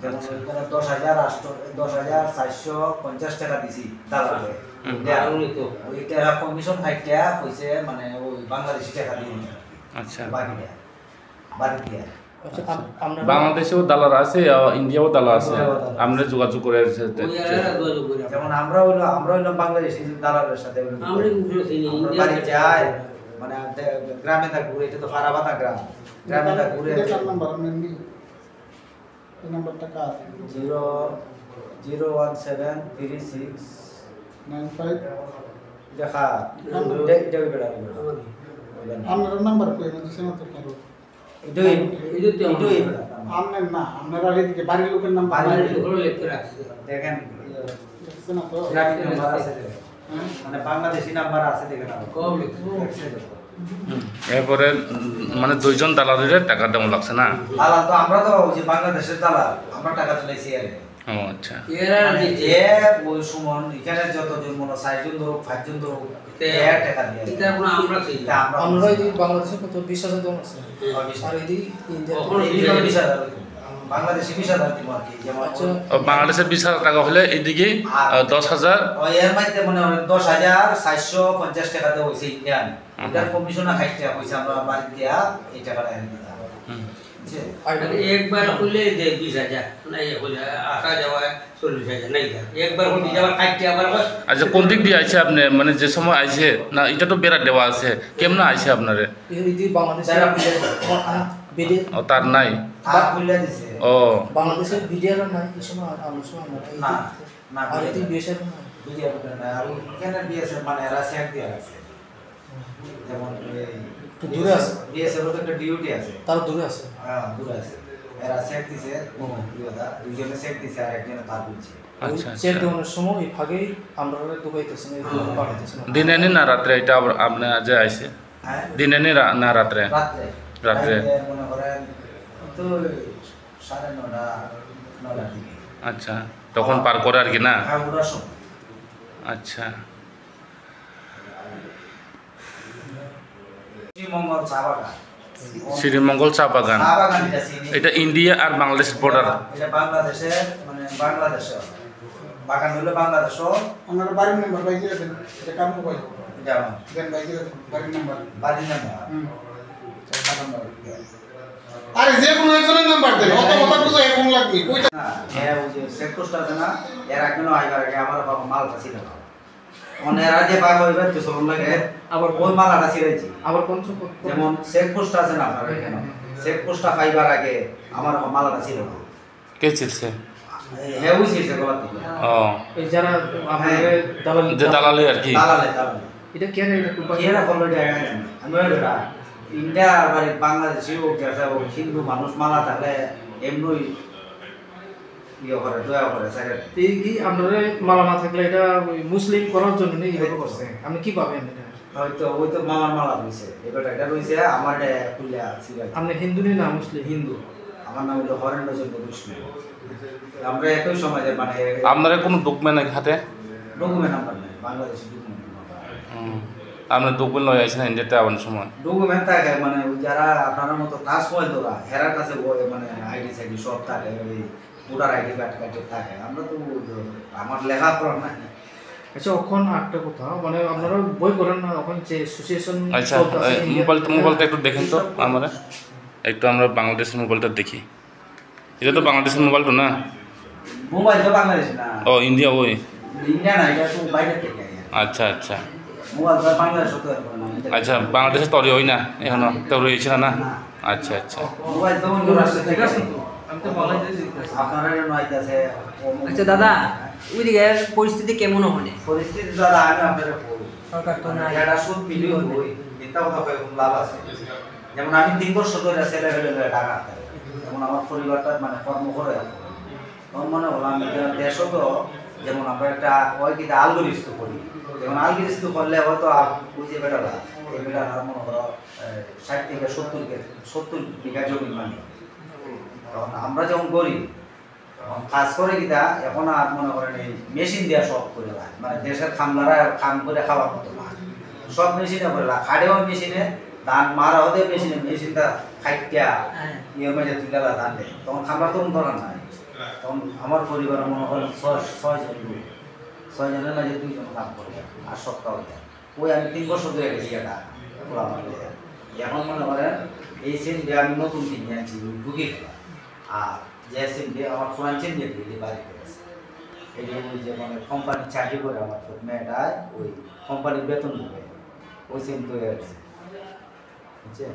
যেমন আচ্ছা। ওইখানে দশ হাজার আটশো, দশ হাজার চারশো পঞ্চাশ টাকা দিছি দালালে। হুম। দেয়া। ওই টাকা কমিশন খাইটা কইছে, মানে, ওই বাংলাদেশি টাকা দিয়ে দিতে। আচ্ছা। বাকিটা। বাদ দিয়া। আচ্ছা, আম-, আমরা বাংলাদেশেও দালাল আছে, আহ, ইন্ডিয়াও দালাল আছে। ইন্ডিয়াও দালাল আছে। আমরা যোগাযোগ করে আছে। ওই এলাকায় যোগাযোগ করে। যেমন আমরা হইলো, আমরা হইলাম বাংলাদেশি দালালের সাথে হইলো আমরা যোগাযোগ। কিন্তু চিনি, আমরা ইন্ডিয়ার বাড়ি সাথে যাই, যোগাযোগ। মানে দে-, গ্রামে তা ঘুরে, এটা তো ফারাবাতা গ্রাম। গ্রামে তা ঘুরে। এটা কার নাম্বার? আপনার নেই? এই নাম্বারটা কার? Zero, zero one seven three six nine five. দেখা। এটা কার নাম্বার? এটা, এটা ওই বেটা, ওই বেটা। ওই বেটা। আপনার নাম্বার কই? আমি তো সেটা তো পারবো। এটাই, এটাই তো এটাই আমার। আপনার না, আপনারা এদিকে বাড়ির লোকের নাম বাড়ির বাড়ির লোক। লোকেরও লেখা আছে। দেখেন, দেখছেন না তো? গ্রামীণ নাম্বার আছে, দেখেন। মানে বাংলাদেশি নাম্বার আছে দেখে না। এরপরে উম, মানে দুইজন দালালিরে টাকা দেওয়া লাগছে না? দালাল তো আমরা তো ওই যে বাংলাদেশের দালাল, আমরা টাকা তুলেছি আর কি। ও আচ্ছা। এরা মানে নিচে এ ওই সুমন এখানে যতজন মনে হয় চারজন ধরুক, পাঁচজন ধরুক, এতে এ টাকা দিয়ে। এটা এখন আমরা সেই তা আমরা আমরা এই যে বাংলাদেশে কত বিশ হাজার জন আছে। ও, বিশ হাজার। আর এই যে ইন্ডিয়া কখনো এই বিশ হাজার। বিশ হাজার হইতো। বাংলাদেশি বিশ হাজার দিব আর কি, যেমন আচ্ছা। ও, বাংলাদেশের বিশ হাজার টাকা হলে এইদিকে, আর আহ, দশ হাজার। ও, এর মধ্যে মনে হয় দশ হাজার চারশো পঞ্চাশ টাকা দেওয়া হয়েছে ইন্ডিয়ান। হুম। এটার কমিশন খাইতে হয়েছে, আমরা বাড়ি দিয়া এই টাকাটা এনে দিতাম। হুম। বুঝছে? আর একবার খুললে যে বিশ হাজার, না, ইয়ে হলে আসা যাওয়া চল্লিশ হাজার, নাই স্যার। একবার খুলতে যাওয়ার খাইতে আবার আবার আচ্ছা, কোন দিক দিয়ে আইছে আপনি? মানে যে সময় আইছে, না, এটা তো বেড়া দেওয়া আছে, কেমনে আইছে আপনারে? এই যে বাংলাদেশে বেড়া খুলে দিছে। ও, আ, বিডি ও, তার নাই? তার খুলে দিছে। ও। বাংলাদেশের বিডিআর নাই, এই সময় আর, আর সময় আমরা এই না, দিক থেকে। না, আর এই বিডিআর নাই। বিডিআর নাই, আর ওইখানে বিএসএফ মানে এরা সেট দিয়ে রাখছে। যেমন এই তো দূরে আছে। বিএসএফ তো একটা ডিউটি আছে। তারা দূরে আছে। হ্যাঁ, দূরে আছে। এরা সেট দিছে, হুম। দুই হাজার, দুইজনে সেট দিছে আর একজনে তার বুঝছে। আচ্ছা, সেট আচ্ছা। দেওয়ানোর সময় এই ফাঁকেই আমরা ঢুকাইতেছেন, এই ফাঁকে পাঠাইতেছেন। দিনে নি না রাত্রে এটা আবার আপনি আজ আইছে? হ্যাঁ? দিনে নি রা-, না রাত্রে? রাত্রে। রাত্রে। রাত্রে মনে করেন তো সাড়ে নটা, নটার দিকে। আচ্ছা, তখন পার করে আর কি না? হ্যাঁ, ওটার সময়। আচ্ছা। শ্রীমঙ্গল চা বাগান। শ্রীমঙ্গল চা বাগান। চা বাগান এটা চিনি। এটা ইন্ডিয়া আর বাংলাদেশ বর্ডার। এটা বাংলাদেশে, মানে বাংলাদেশে। বাগান হইলো বাংলাদেশও। ওনার বাড়ির নাম্বার ভাই দিয়ে দেন। এটা কাম ভাই। এটা আমার। দেন ভাই দিয়ে দেন, বাড়ির নাম্বার। বাড়ির নাম্বার। হুম। Phone number. আরে যে কোনো একজনের নাম্বার দেন, অত কথা বুঝো এখন লাগবে। কই না, হ্যাঁ, ওই যে চেকপোস্ট আছে না, এর আগে না, এবার আগে আমার বাবা মালটা ছিল না। মানে এরা যে বার হইবে তো সব লাগে, আবার কোন মালাটা ছিঁড়েছি? আবার কোন চোখ? যেমন চেকপোস্ট আছে না আপনার এখানে, চেকপোস্টটা পাইবার আগে আমার মালাটা ছিল না। কে ছিঁড়ছে? হ্যাঁ, ওই ছিঁড়ছে গলা থেকে। ও। এই যারা আপনার হ্যাঁ। দালালি যে দালালি আর কি। দালালে, দালালে। এটা কে রে? এটা কোম্পানি? কে রে বললো এটা? আমি ওই বেটা। ইন্ডিয়া আর বাড়ি বাংলাদেশি হোক, যেটা হোক, হিন্দু মানুষ মালা থাকলে এমনি ইয়ে করে, দয়া করে, ছেড়ে দেয়। এই কি আপনারা মালা না থাকলে এটা ওই মুসলিম করার জন্য নেই, এভাবে করছে। আপনি কি ভাবেন এটা? হয়তো ওই তো মামার মালা রয়েছে, এবার এটা রয়েছে, আমার এটা খুললে আছে ভাই। আপনি হিন্দু নি না মুসলিম? হিন্দু। আমার নাম হলো হরেন্দ্র চন্দ্র বৈষ্ণব। আমরা একই সমাজের, মানে, আপনারা কোনো ডকুমেন্ট নাই হাতে? ডকুমেন্ট নাম্বার নাই, বাংলাদেশি ডকুমেন্ট নাম্বার। হুম। আপনি ডকুমেন্ট লয়ে আইছেন ইন্ডিয়াতে আবার সময়? ডকুমেন্ট থাকে, মানে, ওই যারা আপনার মতো তাজমহল ধরা, হেরার কাছে ওই, মানে, আইডি সাইডি সব থাকে, ওই ভোটার আইডি কার্ড কার্ড থাকে। আমরা তো, আমার লেখাপড়া নাই। আচ্ছা, ওখানে একটা কথা, মানে, আপনারা বই করেন না, ওখানে যে সিচুয়েশন আচ্ছা, চলতেছে এই ইন্ডিয়াতে? মোবাইল, মোবাইলটা একটু দেখেন তো, আমরা একটু, আমরা বাংলাদেশের মোবাইলটা দেখি। এটা তো বাংলাদেশের মোবাইল তো না? মোবাইল তো বাংলাদেশ না। ও, ইন্ডিয়া ওই। ইন্ডিয়া না, এটা তো বাইরে থেকে আইয়া। আচ্ছা, আচ্ছা। মোবাইল তো বাংলাদেশ তো এখন না, ইন্ডিয়া। আচ্ছা, বাংলাদেশে তৈরি হয় না এখনো, তৈরি হয়েছে না, না? না। আচ্ছা, আচ্ছা। মোবাইল তো অন্য রাষ্ট্র থেকে আসে। আমি তো বাংলাদেশে দেখতেছি। আপনারা এটা নয় আছে, ও আচ্ছা দাদা, ওইদিকে পরিস্থিতি কেমন ওখানে? পরিস্থিতি দাদা, আমি আপনারা বলি। সরকার তো নাই। এটা সুদ মিলিয়ে হই, মিথ্যা কথা কয়ে কোনো লাভ আছে? যেমন আমি তিন বছর ধরে ছেলে ফেলে ধরে টাকা আনতে হয়। যেমন আমার পরিবারটা মানে কর্ম করে। তখন মনে হলো আমি যে দেশও তো যেমন আমরা একটা ওই কিতা আলগরিস্ত করি। যেমন আলগরিস্ত করলে হয়তো আর ওই যে বেটারা, এই বেটারা মনে করো, আহ, ষাট থেকে সত্তর কে-, সত্তর বিঘা জমি মানে। তখন আমরা যখন করি, এখন কাজ করে কিতা, এখন আর মনে করেন এই মেশিন দিয়া সব করে লাগে। মানে দেশের কামলারা কাম করে খাওয়ার মতো না। সব মেশিনে করে লাগে। খাটেও মেশিনে, ধান মারা হতে মেশিনে, মেশিনটা খাইটিয়া, হ্যাঁ। ইয়ে মেশিনে তুলে লাগে ধান দেয়। তখন খামার তো কোনো দরকার নাই। তখন আমার পরিবারে মনে করেন ছয়, ছয় জন লোক। ছয় জনের মাঝে দুইজন কাম করে, আর সপ্তাহ হয়ে যায়। ওই আমি তিন বছর ধরে গেছি এটা খোলা মাঠে। এখন মনে করেন এই সিম দিয়ে আমি নতুন কিনে আনছি, ওই ঢুকি গেলাম। আর যে সিম দিয়ে আমার ফোন আনছেন, যে দিয়ে বাড়িতে গেছে। এই যে ওই যে মানে কোম্পানির চাকরি করে আমার তো মেয়েটায়, ওই কোম্পানির বেতন ঢুকে, ওই সিম তৈরি হয়েছে, বুঝছেন?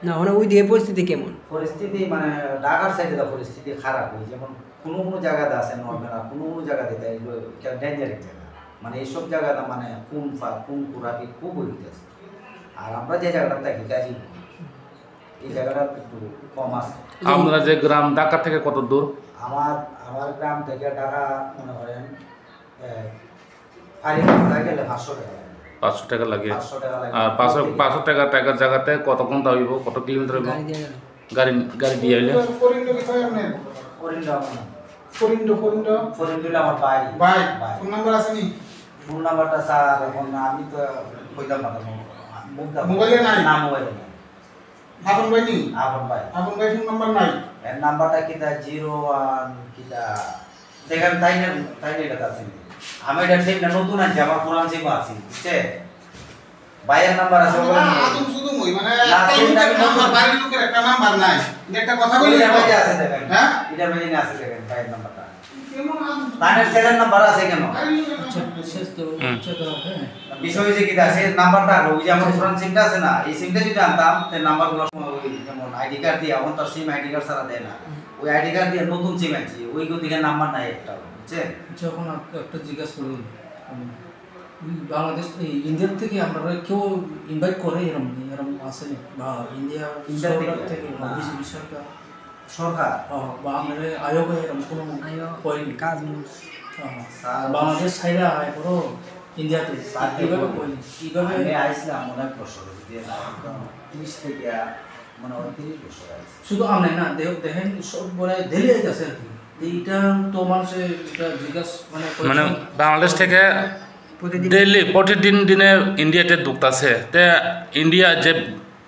না, মানে ওই দিয়ে পরিস্থিতি কেমন? পরিস্থিতি মানে ঢাকার সাইডে তো পরিস্থিতি খারাপ, ওই যেমন কোনো কোনো জায়গাতে আছে নর্মাল, আর কোনো কোনো জায়গাতে তাই হলো এটা ডেঞ্জারিং জায়গা। মানে এইসব জায়গাতে মানে খুন ফা-, খুন খুরাপি খুব হইতেছে। আর আমরা যে জায়গাটা থাকি গাজীপুর, এই জায়গাটা একটু কম আছে। আপনারা যে গ্রাম ঢাকা থেকে কত দূর? আমার, আমার গ্রাম থেকে ঢাকা মনে করেন, এ, Ari basta gele paanch sho taka lage. পাঁচশো টাকা লাগে। পাঁচশো টাকা লাগে। আর পাঁচশো, প্রতি পাঁচশো টাকা, টাকার জায়গাতে কত ঘন্টা হইব, কত কিলোমিটার হইব? গাড়ি দিয়ে গেল। গাড়ি, গাড়ি দিয়ে আইলে? পরিন্দ কোথায় আপনার? পরিন্দ আমার নাম। পরিন্দ, পরিন্দ? পরিন্দ হলো আমার ভাই। ভাই, ভাই। ফোন নাম্বার আছে নি? ফোন নাম্বারটা স্যার, এখন আমি তো কইতাম না, তো মুখ দা-, মোবাইলে নাই? না, মোবাইলে নাই। আপন ভাই নি? আপন ভাই। আপন ভাই ফোন নাম্বার নাই? এর নাম্বারটা কিতা? জিরো ওয়ান কিতা? দেখেন, তাই না, তাই না, এটা আছে। আমি এটা ঠিক না, নতুন আনছি, আমার পুরান সিম আছে, বুঝছে? ভাইয়ের নাম্বার আছে, আমরা ওখানে নেই। আদম শুধু মই, মানে, না, একটা সিমটা ইউনিক আমি নাম্বার, নতুন। বাড়ির লোকের একটা নাম্বার নাই। এটা একটা কথা বলি ওইটার তো। মাঝে আছে দেখেন। হ্যাঁ? এটার মাঝে আছে দেখেন, ভাইয়ের নাম্বারটা। তানের ছেলের নাম্বার আছে কেন? আচ্ছা, শেষ তো, হুম। হচ্ছে তো, হ্যাঁ। বিষয় হয়েছে কি, আছে নাম্বারটা, ওই যে আমার পুরান সিমটা আছে না, এই সিমটা যদি আনতাম, তে নাম্বারগুলো সময় ওই যেমন আইডি কার্ড দিয়ে, এখন তো আর সিম আইডি কার্ড ছাড়া দেয় না। হুম। ওই আইডি কার্ড দিয়ে নতুন সিম আনছি, ওই গতিকে নাম্বার নাই একটা, বুঝছেন? আচ্ছা, এখন আপ-, একটা জিজ্ঞাসা করুন। হুম। বাংলাদেশ, এই ইন্ডিয়ার থেকে আপনারা কেউ ইনভাইট করে এরম, এরম আসেনি? বা ইন্ডিয়া ইন্ডিয়া সরকার থেকে? থেকে বা না। বিজেপি সরকার? সরকার? ও, বা আপনারা আয়োগ এরম কোনো আয়োগ, কয়নি? কাজ নেই। ও, স্যার, বাংলাদেশ ছাইরা আয় করো ইন্ডিয়াতে। স্যার, কিভাবে দেখুন, কয়নি? কিভাবে? আমি আইছিলাম অনেক বছর, যদি একদম ত্রিশ থেকে মনে হয় ত্রিশ বছর আইছি। শুধু আপনি না, দেখ-, দেখেন সব মানে দিল্লি আইতাছে আর কি। এইটা তো মানুষে এটা জিজ্ঞাসা মানে মানে করেছে। বাংলাদেশ থেকে প্রতিদিন ডেইলি প্রতিদিন দিনে ইন্ডিয়াতে ঢুকতাছে। তে ইন্ডিয়া যে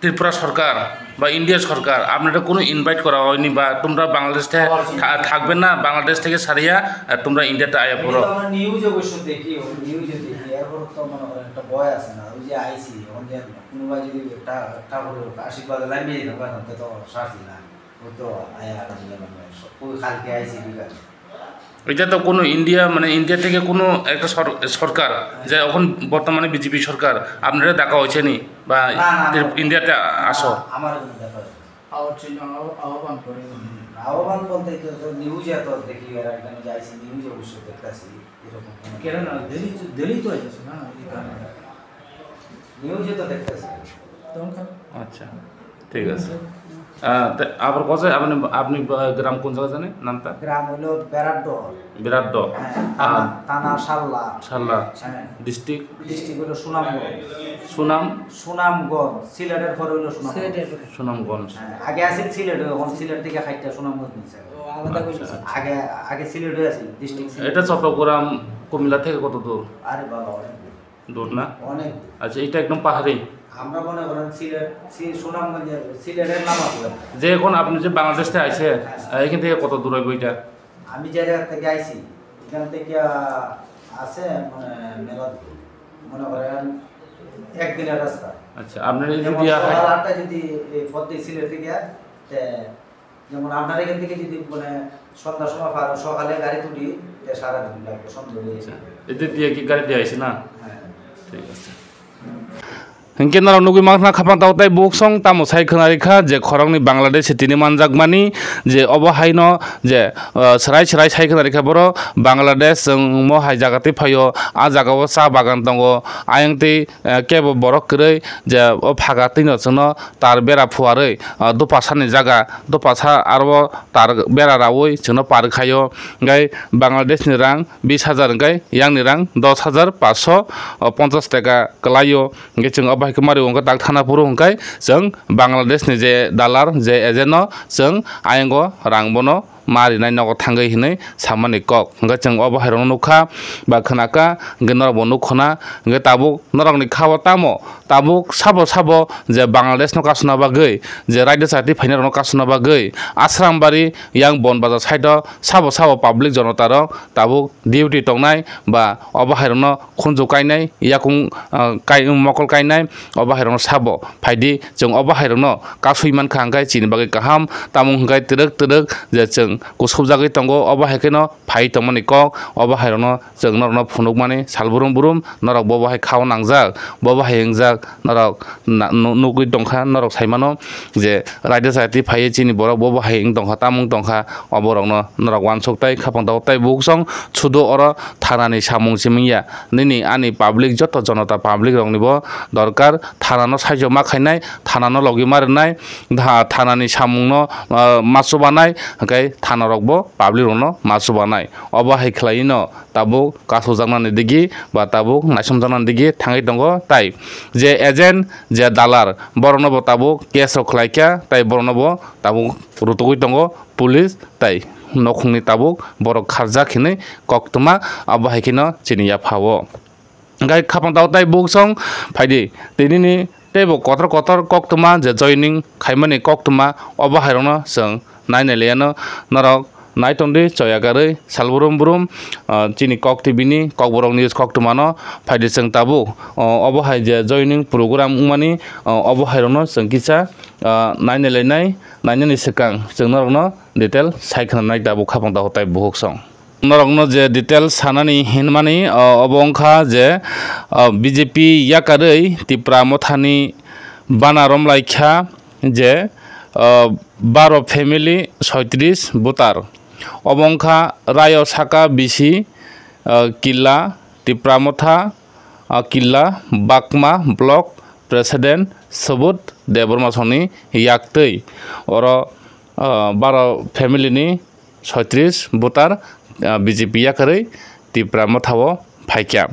ত্রিপুরা সরকার বা ইন্ডিয়া সরকার আপনারা কোনো ইনভাইট করা হয়নি বা তোমরা বাংলাদেশ থেকে থা-, থাকবে না, বাংলাদেশ থেকে সারিয়া, আহ, তোমরা ইন্ডিয়াতে আয়া পড়ো। এটা তো আমরা নিউজ অবশ্য দেখি, ওই নিউজে দেখি, এরপর তো মনে করেন একটা ভয় আছে না, ওই যে আইসি, এখন যে কোনো ভাই যদি ঠা-, ঠাকুরের আশীর্বাদ লাইন নিয়ে যাবে, তো শাস্তি না। ওই তো আয়া, ওই কালকে আইসি বিকালে। এটা তো কোনো ইন্ডিয়া, মানে ইন্ডিয়া থেকে কোনো একটা সর-, সরকার, যে এখন বর্তমানে বিজেপি সরকার, আপনারা দেখা হয়েছে নি? বা না, না, না। ইন্ডিয়াতে আসো? আমার কোনো দেখা হয়নি। আহ্বান চিহ্ন, আহ্বান, আহ্বান করে। হুম, আহ্বান বলতে তো, তো নিউজে তো দেখি, এর আগে আমি যে আইসি নিউজে অবশ্য দেখতাছি, এরকম কোনো কেন না? ডেলি তো, ডেলি তো আইতাছে না, এই কারণে। নিউজে তো দেখতাছি। তখন খারাপ। আচ্ছা, ঠিক আছে। আহ, তে আবার কথা, আপনি, আপনি, আহ, গ্রাম কোন জায়গা জানেন নামটা? গ্রাম হইলো বেরাড্ডো। বেরাড্ডো। হ্যাঁ, আহ, থানা, থানা সাল্লা। সাল্লা। হ্যাঁ। ডিস্ট্রিক্ট? ডিস্ট্রিক্ট হইলো সুনামগঞ্জ। সুনাম? সুনামগঞ্জ, সিলেটের পরে হইলো সুনামগঞ্জ। সিলেটের পরে। সুনামগঞ্জ। হ্যাঁ, আগে আছিল সিলেট, এখন সিলেট থেকে খাইটা সুনামগঞ্জ নিছে। ও, আলাদা করে আচ্ছা, দিছে। আচ্ছা। আগে, আগে সিলেটে আছিল, ডিস্ট্রিক্ট সিলেট। এটা চট্টগ্রাম, কুমিল্লা থেকে কত দূর? আরে বাবা, অনেক দূর। দূর না? অনেক দূর। আচ্ছা, এটা একদম পাহাড়ি? আমরা মনে করেন সিলেট, সি-, সুনামগঞ্জের, সিলেটের নাম আছে। যে এখন আপনি যে বাংলাদেশ থেকে আইছে, হ্যাঁ। আহ, এখান থেকে কত দূর হইব এটা? আমি যে জায়গা থেকে আইছি, এখান থেকে, আহ, আছে মানে মেলা দূর। মনে করেন একদিনের রাস্তা। আচ্ছা, আপনার এই যেমন যদি আহ, সকাল আটটায় যদি এই পথ দিয়ে সিলেট থেকে, তে যেমন আপনার এখান থেকে যদি মানে সন্ধ্যার সময় পার, সকালে গাড়ি তুলি, তে সারাদিন লাগবে, সন্ধ্যা হয়ে যায়। আচ্ছা, এদিক দিয়ে কি গাড়ি দিয়ে আইছে না? হ্যাঁ। ঠিক আছে। Hinkhe norok nugwi mankha khapang tao tei buksong tamo sai khwna rikha je khoroknwi Bangladesh tini manjakmani je obo haino je, ah, swrai swrai sai khwna rikha borok Bangladesh chwng mo hai jaga twi phaio, ah jaga o cha bagan tongo ayang twi, ah, kebo borok kwrwi je o phaga twino chwngno tar bera phuarwi, ah, dopasani jaga, dopasa aro tar bera raui chwngno par khaio. Hwnkhe Bangladesh ni rang bis hajar hwnkhe yang ni rang dos hajar paanch sho ponchas taka kwlaio. Hwnkhe chwng obo hai khe mari wngkha tak thana phuru hwnkhe chwng Bangladesh ni je dalar je agent no chwng ayang o rang bono ma rinai nogo thangwi hinwi samani kok. Hwnkhe chwng obo hai rokno nukha ba khwnakha, hwnkhe norokbo nukkhona. Hwnkhe tabuk norokni kha-o tamo, tabuk sabo sabo je Bangladesh no kasuna bagwi, je raida chati phainai rokno kasuna bagwi Asrambari yang Bon Bazar side o sabo sabo public jonota rok tabuk duty tongnai ba obo hai rokno khunju kainai, yakung, ah, kai, mokol kainai, obo hai rokno sabo phaidi, chwng obo hai rokno kasui mankha hwnkhe chini bagwi kaham, tamo hwnkhe twrwk twrwk je chwng kusubjagwi tongo, obo hai kheno phai tongmani kok, obo hai rokno chwng norokno phunukmani sal brum brum norok bobo hai khao nangjak, bobo hai wngjak norok na-, nu-, nugwi tongkha, norok saimano je raida chati phaiwi chini borok bobo hai wng tongkha, tamo wng tongkha, obo rokno norok uansuk tai khapang tao tai buksong sudo oro thanani samung simi ya. Nini ani public joto jonota public rokni bo dorkar, thanano saijo ma khainai, thanano logi ma rwnai, tha-, thanani samungno, ah, ma chubanai, hwnkhe thana rok bo public rok no ma chubanai. Obo hai khlai no tabuk kasojaknani digi ba tabuk naisomjaknani digi thangwi tongo. Tai je agent, je dalar, borokno bo tabuk case rok khlai kha, tai borokno bo tabuk rutugwi tongo police, tai nokhungni tabuk borok kharjak hinwi koktwma, abo hai kheno chini yapha o. Hingke khapang tao tai buksong phaidi, tinini teibo kotor kotor koktwma je joining khaimani koktwma, obo hairokno chwng nainai liya no. Norok nai tongdi choya karwi sal brum brum, ah, chini Kok T V ni Kokborok News koktwmano phaidi chwng tabuk, oh, obo hai je joining program wngmani, oh, obo hairokno chwng kisa, ah, nainai lainai, nainani swkang chwng norokno detail sai khwnanai tabuk khapang tao tai bukhuk song. Norokno je detail sanani hinmani, ah, obo wngkha je, ah, B J P yakarwi Tipra Mothani bana romlaikha je, ah, baro family soitris voter. Obo wngkha Rayo Saka bisi, ah, Killa Tipra Motha, ah, Killa Bakma Block President Subodh Debbarma songni yaktwi. Oro, ah, baro family ni soitris voter, ah, B J P yakarwi Tipra Motha o phaikha.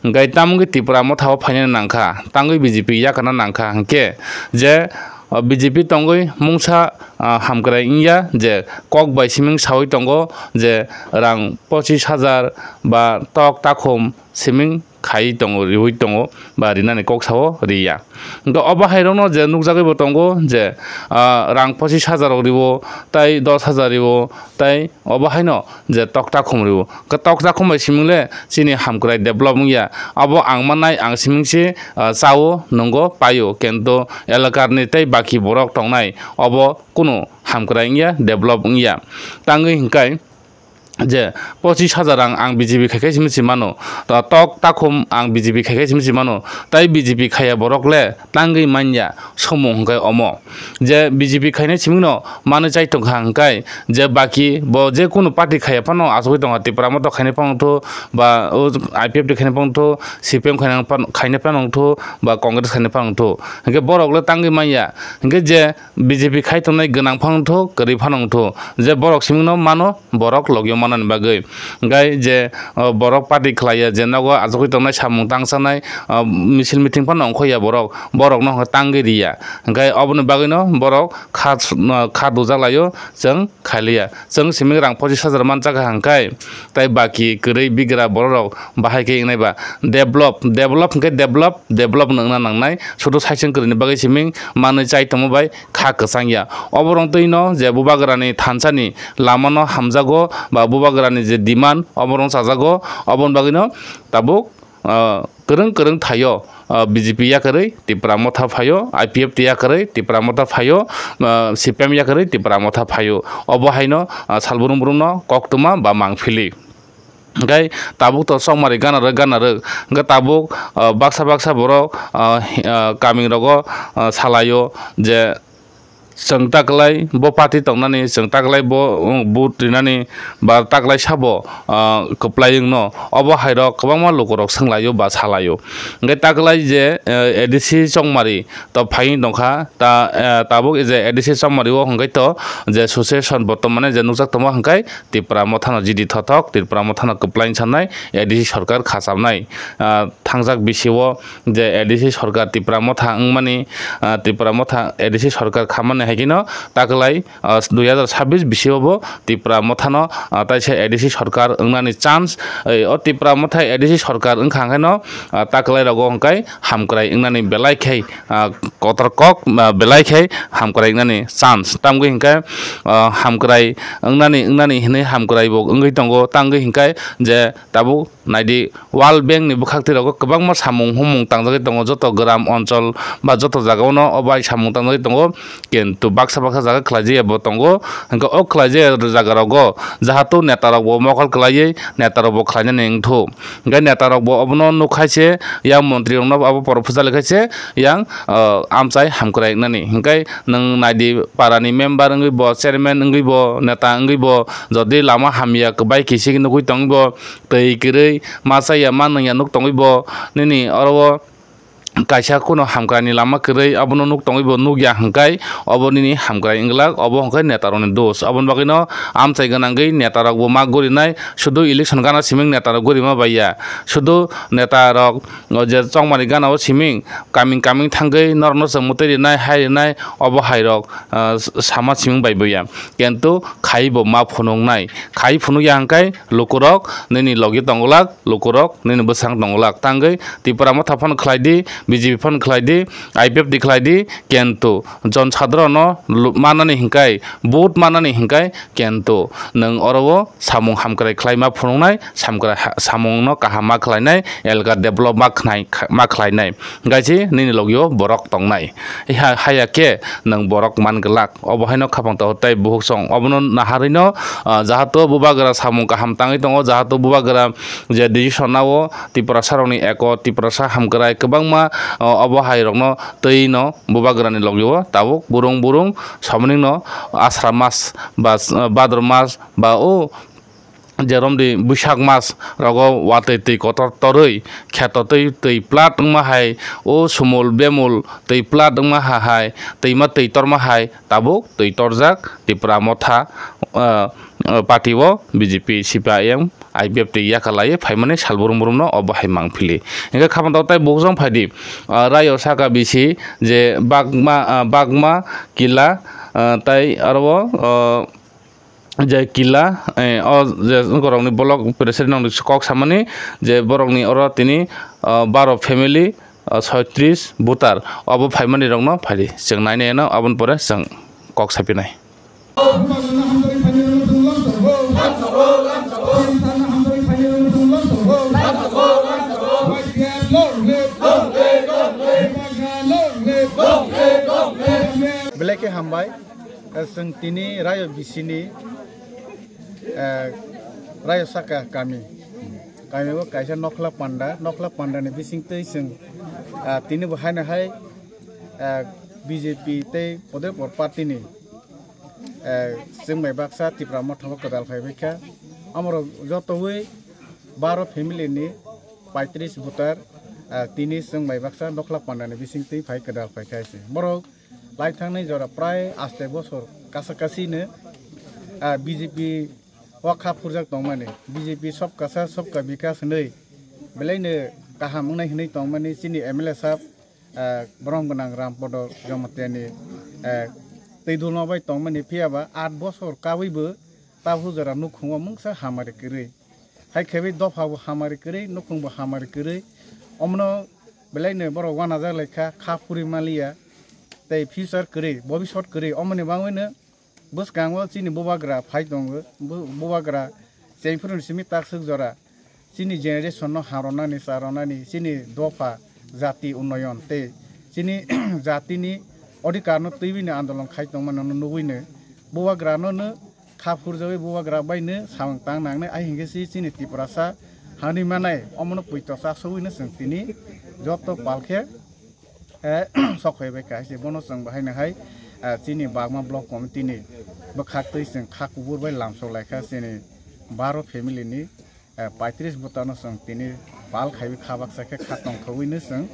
Hingke tamo wngkhe Tipra Motha o phainani nangkha, tangwi B J P yakarna nangkha, hingke je, ah, B J P tongwi mungsa, ah, hamkrai wngya je kok bai siming sawi tongo je rang pochis hajar ba tok takhum siming khai tongo, riwi tongo, ba rinani kok sao riya. Hingke obo hairokno je nukjagwi bo tongo je, ah, rang pochis hajar rok riwo, tai dos hajar riwo, tai obo haino je tokta khum riwo. Hingke tokta khum bai siming le chini hamkrai develop wngya. Abo ang mannai ang siming se, ah, chao nungo paio, kento elakarni tei baki borok tongnai obo kunu hamkrai wngya, develop wngya. Tangwi hingkai je pochis hajar rang ang B J P khai khai simi si mano, to tok takhum ang B J P khai khai simi si mano, tai B J P khaiya borok le tangwi manya somung hwnkhe omo je B J P khainai simingno manwi chai tongkha hwnkhe je baki bo je kunu party khaiya phano achugwi tongkha, Tipra Motha khainai phano wngthu ba o I P F T khainai phano wngthu, C P M khainai phano wngthu ba Congress khainai phano wngthu, hwnkhe borok le tangwi manya hwnkhe je B J P khai tongnai gwnang phano wngthu, kwrwi phano wngthu, je borok simingno mano, borok logio manani bagwi. Hingkai je, o, borok party khlaiya, je nogo achugwi tongnai samung tangsanai, o, misil meeting phano ongkhoya borok, borokno hwnka tangwi riya. Hingkai oboni bagwino borok kha, kha dujak laio, chwng khailiya. Chwng siming rang pochis hajar manchakha hingkai, tai baki kwrwi bigra bororok bahai khe wngnai ba. Develop, develop hingke develop, develop wngna nangnai. Sudu saichung kwrwini bagwi siming manwi chai tongma bai kha kwchang ya. Oborok twi no je bubagrani thansani lama no hamjago ba bubagrani je demand oborok chajago, oboni bagwi no tabuk, ah, kwrwng kwrwng thaio, ah, B J P yakarwi Tipra Motha phaio, I P F T yakarwi Tipra Motha phaio, ah, C P M yakarwi Tipra Motha phaio. Obo haino, ah, sal brum brum no koktwma ba mangphili. Hingkai tabuk to chongmari gana rwk, gana rwk. Hingke tabuk, ah, baksa baksa borok, ah, hi-, ah, kaming rogo, ah, salaio je chwng taklai bo party tongnani, chwng taklai bo, um, vote rinani ba taklai sabo, ah, kwplai wngno. Obo hairok kwbangma lukurok swnglaio ba salaio. Hingke taklai je, eh, A D C chongmari to phaiwi tongkha, ta, eh, tabuk je A D C chongmari o hingke to je association bortomane je nukjak tongma hingkai Tipra Mothano G D thothok, Tipra Mothano kwplain sanai, A D C sarkar khachamnai. Ah, thangjak bisio je A D C sarkar Tipra Motha wngmani, ah, Tipra Motha A D C sarkar khamani hai kheno taklai, ah, dui hazar sabbish bisio bo Tipra Mothano, ah, taisa A D C sarkar wngnani chance, eh, o Tipra Motha A D C sarkar wngkha hwnkhe no, ah, taklai rogo hwnkhe hamkrai wngnani belai khai, ah, kotor kok, ah, belai khai hamkrai wngnani chance. Tamgwi hwnkhe, ah, hamkrai wngnani, wngnani hinwi hamkrai bo wngwi tongo. Tamgwi hwnkhe je tabuk naidi World Bank ni bwkhak twi rogo kwbangma samung humung tangjagwi tongo, joto gram onchol ba joto jaga o no o bai samung tangjagwi tongo. Kintu baksa baksa jaga khlaijaya bo tongo, hwnkhe o khlaijaya jaga rogo jahato neta rok bo mokol kwlaiwi neta rok bo khlainani wngthu. Hingke neta rok bo obono nukhaise, yang montri rokno abo poro phuja lekhaise, yang, ah, amchai hamkrai wngnani. Hingke nwng naidi parani member wngwi bo, chairman wngwi bo, neta wngwi bo, jodi lama hamya kwbai kisi nugwi tongwi bo, twi kwrwi, ma chaya ma nungya nuk tongwi bo, nini oro o kaisa kheno hamkraini lama kwrwi, abono nuk tongwi bo nukya hwnkhe obo nini hamkrai wngwlak, obo hwnkhe netarokni dos. Oboni bagwino amchai gwnangwi netarokbo ma gorinai, sudu election gana siming netarok gorima baiya, sudu netarok o je chongmani gana o siming kaming kaming thangwi norokno chwng mwtwi rinai, hai rinai, obo hairok, ah, sama siming bai buya. Kintu khai bo ma phunuknai, khai phunukya hwnkhe lukurok nini logi tongwlak, lukurok nini bwsang tongwlak. Tangwi Tipra Motha phano khlai di, B J P phano khlai di, I P F T khlai di, kintu jon sadharono lu-, manani hwnkhe, vote manani hwnkhe, kintu nwng oro o samung hamkrai khlaima phunuknai, samkrai ha-, samungno kaham ma khlainai, elaka develop ma khnai, kha-, ma khlainai. Gaisi nini logio borok tongnai. Iha haya khe nwng borok man glak. Obo haino khapang tago tei buhuk song. Obono naharwino, ah, jahato bubagra samung kaham tangwi tongo, jahato bubagra je decision nao Tiprasa rokni eko, Tiprasa hamkrai kwbangma, ah, obo hai rokno twi no bubagrani logio tabuk burung burung samuningno Ashra mas ba, ah, Bhadra mas ba o Jeromdi Buisak mas rogo watwi twi kotor torwi kheto twi twi plat wngma hai, o sumul bemul twi plat wngma ha hai, twima twi torma hai, tabuk twi torjak Tipra Motha, ah, ah, party o B J P, C P I M, I P F T yakalaiwi phaimani sal brum brum no obo hai mangphili. Hingkhe khapang tei buhuk song phaidi, ah, rayo saka bisi je Bagma, ah, Bagma Kila, ah, tai aro o, ah, je Kila, eh, o je borokni block president rokni kok samani je borokni oro tini, ah, baro family, ah, soitris voter obo phaimani rokno phaidi chwng nainai no aboni pore chwng kok sapinai. Belai khe hambai, eh, chwng tini rayo bisini, eh, rayo saka kami, kami o kaisa nokhla panda, nokhla panda ni bising twi chwng, ah, tini bo haino hai, ah, B J P tei Podepur party ni, eh, chwng bai baksa Tipra Motha o kwdal phai bai kha. Amorok jotowi baro family ni paitris voter, ah, tini chwng bai baksa nokhla panda ni bising twi phai kwdal phai kha se. Borok lai thangnai jora prai aste bosor kasa kasi no, ah, B J P o kha phurjak tongmani. B J P sobka saath sobka bikas hinwi belai no kaham wngnai hinwi tongmani chini M L A sahab, ah, borom gwnang Rampodo Jamatia ni, ah, twi dulma bai tongmani, phiya ba aat bosor kabwi bo tabuk jora nukhungo mungsa hamari kwrwi. Hai khe bai dopha bo hamari kwrwi, nukhung bo hamari kwrwi. Omono belai no borok wanajak lai kha, kha phuri maliya, tei future kwrwi, bobisot kwrwi. Omoni bagwi no bwskango chini bubagra phai tongo, bu-, bubagra chengphuru ni simi takswk jora chini generation no hamrwnani, charwnani, chini dopha jati unnoyon tei chini jatini odhikar no twiwi no andolon khai tongmani no nugwi no bubagra no no kha phurjawi bubagra bai no samung tang nangnai, ai hinkhe si chini Tiprasa hani manai omono puito chasogwi no chwng tini joto pal khe, eh, sok phai bai kha se. Bono chwng bahai no hai, eh, chini Bagma block committee ni bwkhak twi chwng kha kubur bai lamsok lai kha chini baro family ni, eh, paitris bwtano chwng tini pal khaiwi kha baksa khe kha tongthogwi no chwng,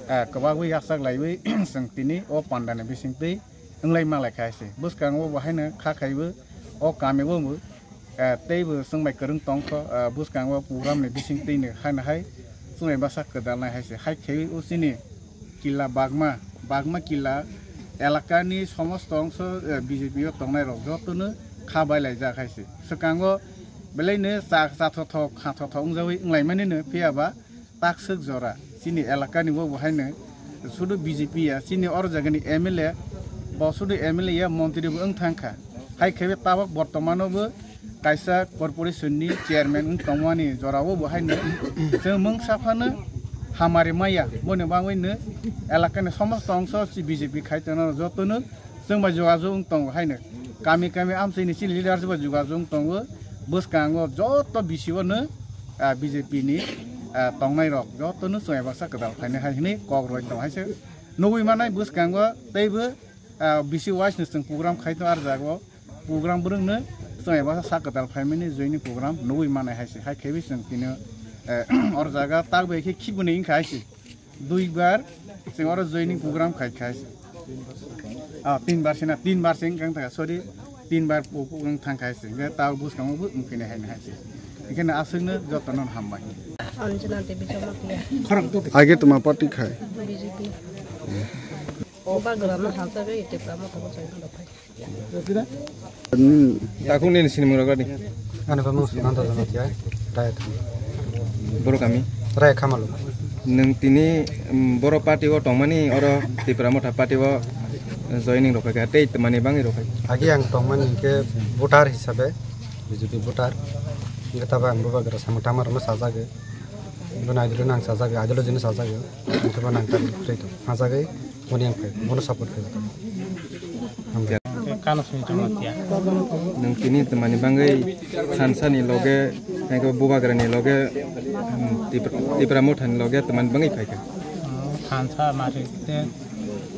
eh, kwbagwi yaksak laiwi chwng tini o panda ni bising twi wnglai ma lai kha se. Bwskango bo haino kha khaiwi o kami o bo, eh, tei bo chwng bai kwrwng tong kho, eh, bwskango program ni bising twi no haino hai chwng bai bwsa kwdal nai hai se. Hai khe o chini Killa Bagma, Bagma Killa elaka ni somosto ongso, eh, B J P o tongnai rok joto no kha bai lai jak hai se. Swkango belai no cha, cha thothok, kha thothok wngjawi wnglaimani no, phiya ba takswk jora chini elaka ni bo bo haino sudu B J P ya, chini oro jaga ni M L A bo sudu M L A ya, montri bo wng thang kha. Hai khe tabok bortomano bo kaisa corporation ni chairman wng tongmani jora o bo haino chwng mungsa phano hamari maya, boni bagwi no elaka ni somosto ongso si B J P khai tongo joto no. Chwng bai jogajog wng tongo haino. Kami kami amchaini chini leader bai jogajog wng tongo. Bwskango joto B C O no, ah, B J P ni, ah, tongnai rok joto no chwng bai baksa kwdal khainai hai hwnwi kok rwui tongo hai se. Nugui manai bwskango teibo, ah, B C wise no chwng program khai tongo, ar jago program bwrwng no chwng bai baksa sak kwdal khaimani joini program nugui manai hai se. Hai khebi chwng tini, eh, or jaga tak bai khe khibini wngkha hai se. Duibar chwng oro joining program khai khai se. Ah, tinbar se na, tinbar se wng thang kha, sorry. Tinbar program thang khai se. Hwnkhe ta bwskango bo wng phai nai hai hai se. Hwnkhe no aswkno jotono hambai. Anjana Devi Jamatia. Age tuma party khai. B J P. Oba grama halta be ite grama tabo chai na phai. Takhuk nini sinimung rok di. Ani bamung Sukanta Jamatia, Raya Khama. Boro kami. Raya Khama lo. Nwng tini, mm, boro party o tongmani oro Tipra Motha party o joining rok kha tei twmani bangwi rok kha. Agi ang tongmani hwnkhe voter hisabe, B J P voter. Hwnkhe tabo ang bubagra samung tangmarokno sajagwi. Bono ideology no ang sajagwi, ideology no sajagwi. Hwnkhe bono ang target khlai tongo. Sajagwi. Boni ang phai, bono support khlai. Kano sini tongma tiya. Nwng tini twmani bangwi thansa ni loge, hai khe bubagra ni loge, hmm, Tipra, Tipra Motha ni loge twmani bangwi phai kha. Thansa mari te,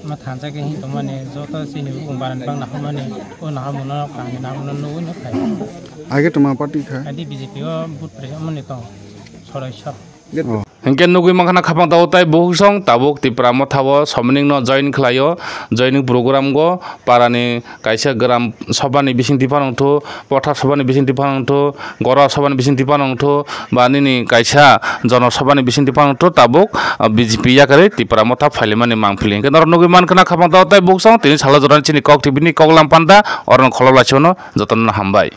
ma thansa khe hin tongmani joto chini bung barani bang nahormani, o nahormano kaham nahormano nugwi no phai. Age tuma party kha. Adi B J P o but presa mani tong, sorai sok. Hingke nugui mankha na khapang tao tai buhuk song tabuk Tipra Motha o somining no join khlaio, joining program go para ni kaisa gram sabha ni bising tiphano wngthu, pothar sabha ni bising tiphano wngthu, gora sabha ni bising tiphano wngthu, ba nini kaisa jono sabha ni bising tiphano wngthu tabuk, ah, B J P yakarwi Tipra Motha phailimani mangpili. Hingke norok nugui mankha na khapang tao tai buhuk song tini salo jorani chini kok T V ni kok lam panda, oro no kholop laisio no jotono hambai.